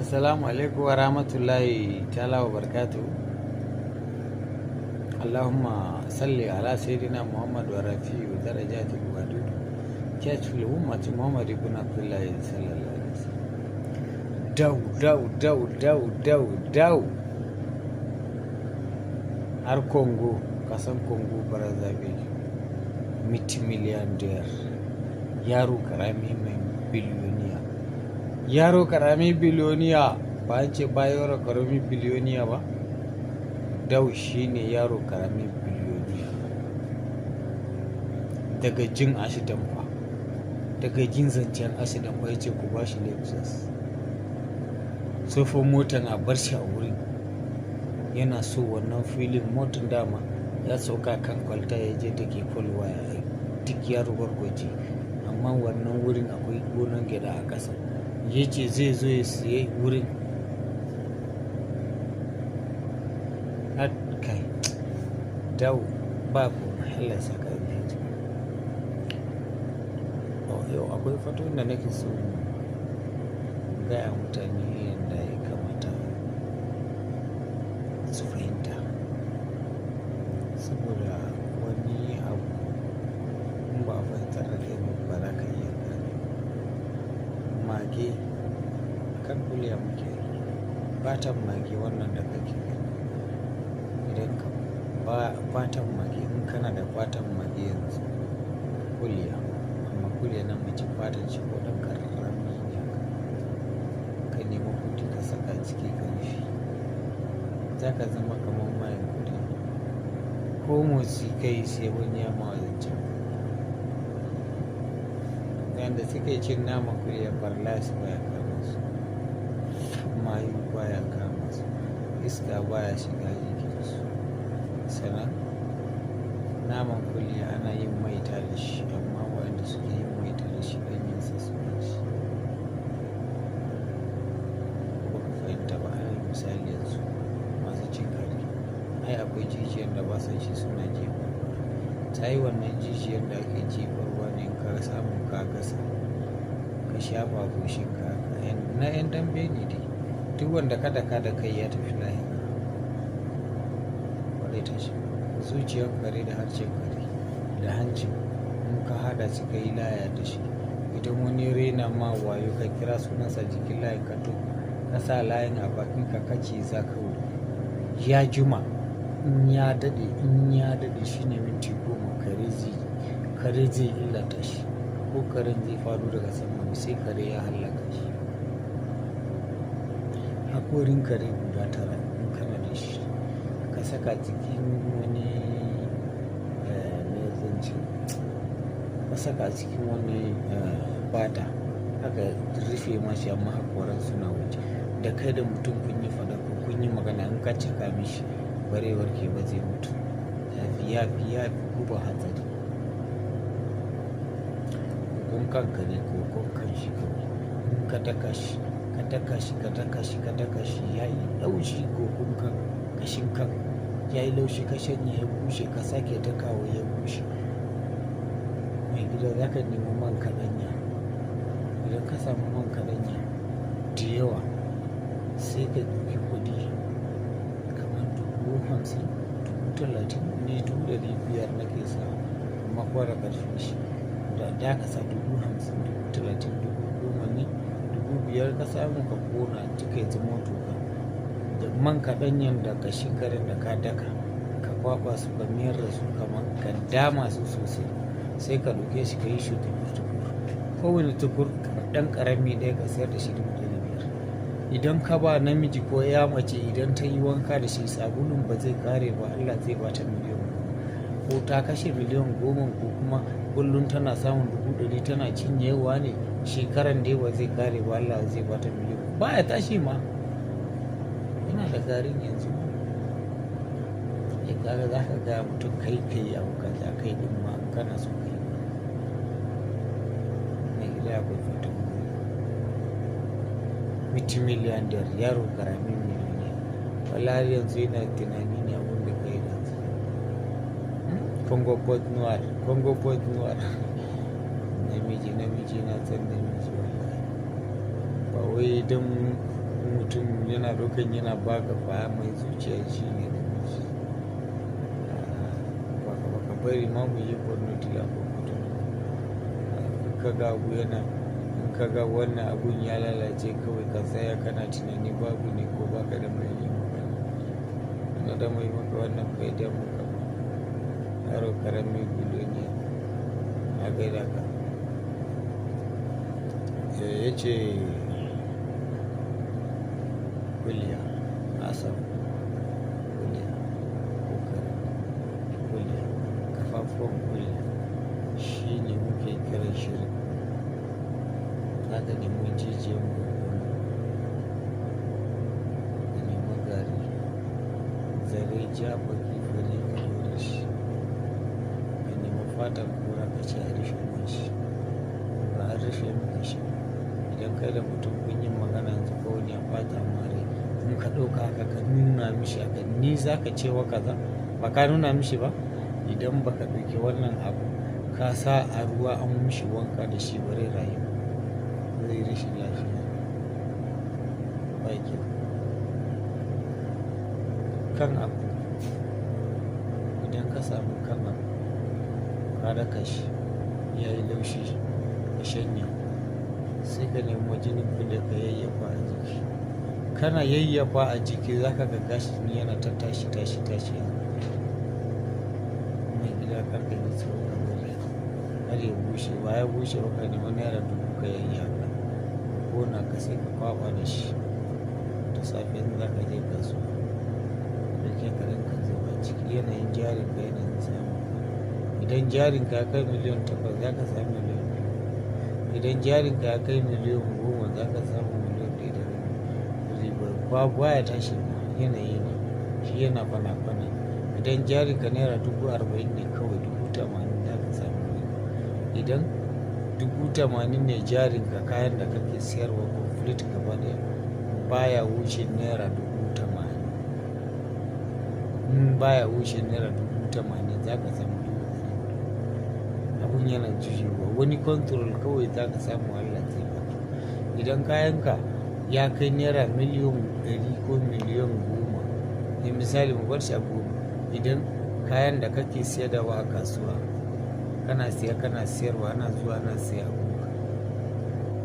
Assalamu alaikum wa rahmatullahi ta'ala wa barakatuh. Allahumma salli ala sayyidina Muhammad wa rafi'u darajatil wadud. Kashfil ummati Muhammad ibn Abdullah sallallahu alaihi wasallam. Dau dau dau dau dau dau. Har Congo, kasan Congo Brazzaville. Multimillionaire. Yaro karami mai biliyoniya. Yaro karami biliyoniya, ba an ce ba yaro karami biliyoniya ba. Dau shine yaro karami biliyoniya. Daga jin accident fa, daga jin zancen accident fa, ya ce ku ba shi Lexus. Tsofon motan a bar shi a wurin. Yana so wannan filin motan, dama ya sauka kan kwalta, ya je da ke waya duk ya rugurguje. Amma wannan wurin akwai gonan gyada a ƙasa. Ya ce zai zo ya siye wurin. Har kai dau ba komai, Allah ya saka alheri. Oh, yau akwai fatoyin da nake so in gaya mutane yanda ya kamata su fahimta. Saboda wani abu in ba a fahimtar da kai ba, ba za ka iya gane. Mage kan kuliya muke. Fatan mage wannan da kake gani. Idan ka ba fatan mage, in kana da fatan mage yanzu kuliya, amma kuliya namiji, fatan shi ko ɗan ƙarami ne haka. Ka nemi kuɗi ka saka ciki ka rufe. Za ka zama kamar mayen kuɗi. Ko motsi ka yi sai wani ya ma zancen. Wanda suke cin naman kuliya, paralysis baya kama su. Mayu baya kama su. Iska baya shiga jikinsu. Sannan naman kuliya ana yin maita da shi, amma waɗanda suke yin maita da shi ɗanyensa suke ci. Ko baka fahimta ba, alal misali yanzu masu cin kare. Ai akwai jijiyar da basa ci, suna jefarwa. Ta yi wannan jijiyar da ake jefarwa ne in ka samu ka gasa, ka shafa goshinka haka. Na 'yan dambe ne dai. Duk wanda ka daka da kai ya tafi lahira. Ba zai tashi ba. Zuciyar kare da harshen kare da hancin, in ka haɗa su ka yi laya da shi. Idan wani ya raina ma wayo, ka kira sunansa jikin layin, ka to ka sa layin a bakinka ka ciza kawai. Ya juma in ya daɗe, in ya daɗe shine minti 10, kare zai illata shi, ko karen zai faɗo daga sama sai kare ya hallaka shi. Hakorin kare guda 9, in kana da shi, ka saka cikin wani, me zan ce, ka saka cikin wani fata aka rufe mashi amma hakoran suna waje. Da kai da mutum kun yi faɗa ko kun yi magana, in ka caka mishi bare warke ba, zai mutu. Yafi yafi yafi guba hatsari. Kokon kan kare, kokon kan shi kawai. In ka daka shi, ka daka shi, ka daka shi, ka daka shi, yayi laushi, kokon kan kashin kan yayi laushi, ka shanya ya bushe, ka sake dakawa ya bushe. Mai gida, za ka nemi man kaɗanya. Idan ka samu man kaɗanya da yawa, sai ka ɗauki kuɗi kamar 50,000, 30,000, ni 500,000 nake sawa, amma kowa da ƙarfin shi. Da da ka sa 50,000, 30,000, 10,000 ne, 5,000 ka samu ka ƙona duka ya zama toka. Da man kaɗanyan da kashin karen da ka daka, ka kwaɓa su, ka mayar da su kamar ka dama su sosai. Sai ka ɗauke shi ka yi shi tukur tukur. Kowane tukur ɗan ƙarami ɗaya ka sayar da shi 500,000. Idan ka ba namiji ko ya mace, idan ta yi wanka da shi, sabulun ba zai ƙare ba, Allah zai ba ta miliyan 10. Ko ta kashe miliyan 10, ko kuma kullum tana samun 100,000 tana cinyewa ne, shekaran dai ba zai ƙare ba, Allah zai ba ta miliyan. Ba ya tashi ma. Ina da garin yanzu. Eh, kaga za ka gaya mutum kai ka yi abu kaza, kai ɗin ma in kana so ka yi. Mai gida, akwai fatan gobe. Multimillionaire, yaro ƙaramin millionaire. Wallahi har yanzu ina tunani ne abun da ka yi ɗazu. Congo Port Noir, Congo Port Noir. Namiji, namiji na son namiji wallahi. Ba wai don mutum mutum yana ɗaukan yana baka kwaya mai zuciya shi ne namiji. Baka bari ma mu je Borno tila ko Kwatano. In ka ga abu yana, in ka ga wannan abun ya lalace kawai ka tsaya kana tunani babu ne ko baka da mai yi maka. Kana da mai maka wannan bai damu ka ba. Yaro karami biloniya na gaida ka. Ya ce kuliya, na samu kuliya, kokari kuliya, kafafuwan kuliya shine muke kiran shirin. Za ka nemi jijiyan barkono, ka nemi gari, zare ja baki fari ka ɗaure shi. Ka nemi fatan kura ka ce a rufe mun shi. Ba an rufe maka shi. Idan kai da mutum kun yi magana yanzu ko wani ya ɓata ma rai, in ka ɗauka haka ka nuna mishi haka ni za ka ce wa kaza? Ba ka nuna mishi ba? Idan ba ka ɗauki wannan abu ka sa a ruwa an mishi wanka da shi ba zai rayu ba. Zai rashin lafiya. Ba kyau. Kan abu, idan ka samu kan abu ka daka shi ya yi laushi ka shanya sai ka nemo jinin kuliya ka yayyafa a jiki. Kana yayyafa a jiki za ka ga gashin yana ta tashi tashi tashi. Mai gida kar ka ji tsoro ka bari har ya bushe. Ba ya bushe ba ka nemi naira 1000 ka yayyanka ka ƙona ka sai ka kwaɓa da shi. Da safe in za ka je kasuwa, ka ɗauki kaɗan ka zuba ciki. Yanayin jarin ka yanayin samun ka. Idan jarin ka ya kai miliyan 8 za ka sami miliyan 2. Idan jarin ka ya kai miliyan 10 za ka samu miliyan 1.5. Riba baya tashi ma yanayi ne. Shi yana kwana kwana. Idan jarin ka naira 40,000 ne kawai 80,000 za ka samu riba. Idan 80,000 ne jarin ka kayan da kake siyarwa complete gaba ɗaya baya wuce naira 80,000. In baya wuce naira 80,000 za ka samu 400,000. Abun yana juyewa. Wani control kawai za ka samu Allah zai baka. Idan kayan ka ya kai naira miliyan 100 ko miliyan 10, misali mu bar shi a goma. Idan kayan da kake sayarwa a kasuwa kana siya kana siyarwa ana zuwa ana siya a gunka.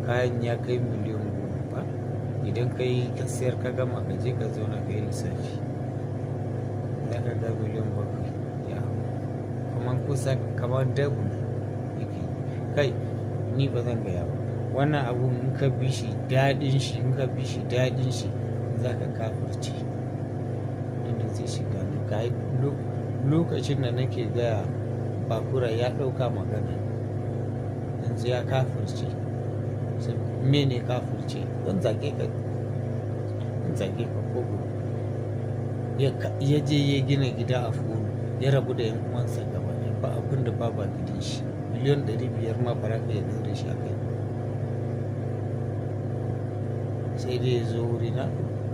Kayan ya kai miliyan 10 ba? Idan ka yi ka siyar ka gama ka je ka zauna ka yi lissafi, za ka ga miliyan 7 ya hau. Kaman kusa kamar double yake. Kai ni ba zan gaya ba. Wannan abun in ka bi shi daɗin shi in ka bi shi daɗin shi za ka kafirce. Inda zai shiga ka yi lokacin da nake gaya Bakura ya ɗauka magana. Yanzu ya kafirce. Mene kafirce? Zan zage ka, zan zage ka ko gobe. Ya je ya gina gida a Fulu, ya rabu da 'yan uwansa gaba ɗaya ba abun da babu a gidan shi. Miliyan 500 ma ba za ka iya ɗaure shi a kai ba. Sai dai ya zo wurina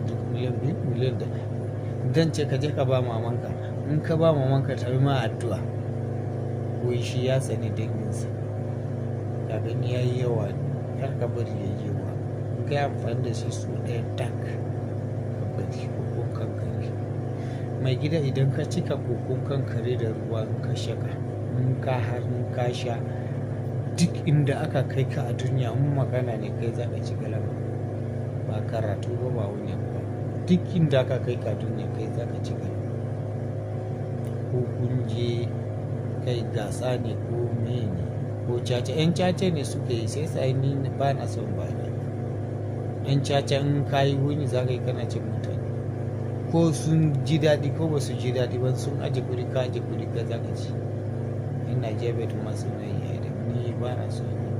duk miliyan 2, miliyan 1. Zan ce ka je ka ba mamanka. In ka ba mamanka ta yi ma addu'a. Wai shi ya tsani danginsa. Ka gani ya yi yawa kar ka bari ya yi yawa. In ka yi amfani da shi sau ɗaya tak ka bari kokon kankare. Mai gida idan ka cika kokon kankare da ruwa in ka shaka, in ka har in ka sha duk inda aka kai ka a duniya in magana ne kai za ka ci galaba. Ba karatu ba ba wani abu ba. Duk inda aka kai ka a duniya kai za ka ci galaba. Ko kun je kai gasa ne ko meye ne ko caca. 'Yan caca ne suke yi sai sai ni ba na son bada. 'Yan caca in ka yi wuni za ka yi kana cin mutane. Ko sun ji daɗi ko ba su ji daɗi ba sun ajiye kuɗi ka ajiye kuɗi kai za ka ci. 'Yan Najeriya ma suna yi ai da ni ba na son yi.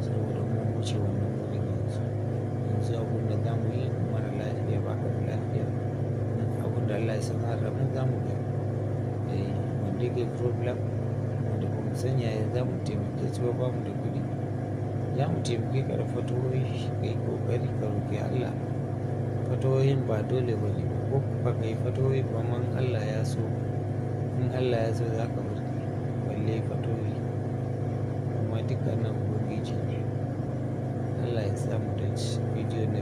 Saboda mun wuce wannan wurin yanzu. Yanzu abun da za mu yi mara lafiya ba ka da lafiya. Abun da Allah ya sanar da mu za mu gani. Wanda yake problem wanda ba mu san yaya za mu taimake su ba bamu da kuɗi. Za mu taimake ka da fatawoyi ka yi ƙoƙari ka roƙi Allah. Fatawoyin ba dole ba ne ko ba ka yi fatawoyi ba ma in Allah ya so, in Allah ya so za ka warke. Balle fatawoyi. Amma duka nan Ubangiji ne. Allah ya sa mu dace. Bidiyo na.